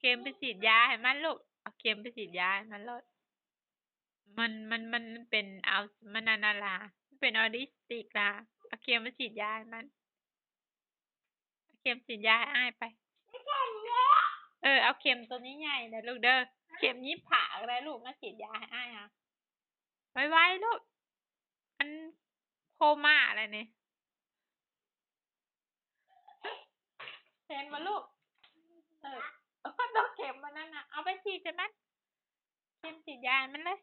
ຂັມໄປສີດຢາໃຫ້ມັນລູກ ເອົາເຂັມໄປສີດຢາໃຫ້ມັນໂລດ. ມັນ ມັນ ມັນ ມັນເປັນອັລ ມັນອັນນັ້ນລະ ມັນເປັນອອທິສຕິກລະ ເອົາເຂັມໄປສີດຢາໃຫ້ມັນ. ເຂັມສີດຢາໃຫ້ອ້າຍໄປ. ເອີ ເອົາເຂັມໂຕໃຫຍ່ໆເດີລູກເດີ. ເຂັມຍິບຜ້າກໍໄດ້ລູກ ມາສີດຢາໃຫ້ອ້າຍຫັ້ນ. ໄວໆລູກ ມັນໂຄມ່າແລ້ວນີ້. ເຫັນບໍ່ລູກ? ເອີ ໂອ້ ໂຕເຂັມອັນນັ້ນນະ ເອົາໄປສີດໃສ່ມັນ. ເຂັມສີດຢາໃຫ້ມັນເລີຍ.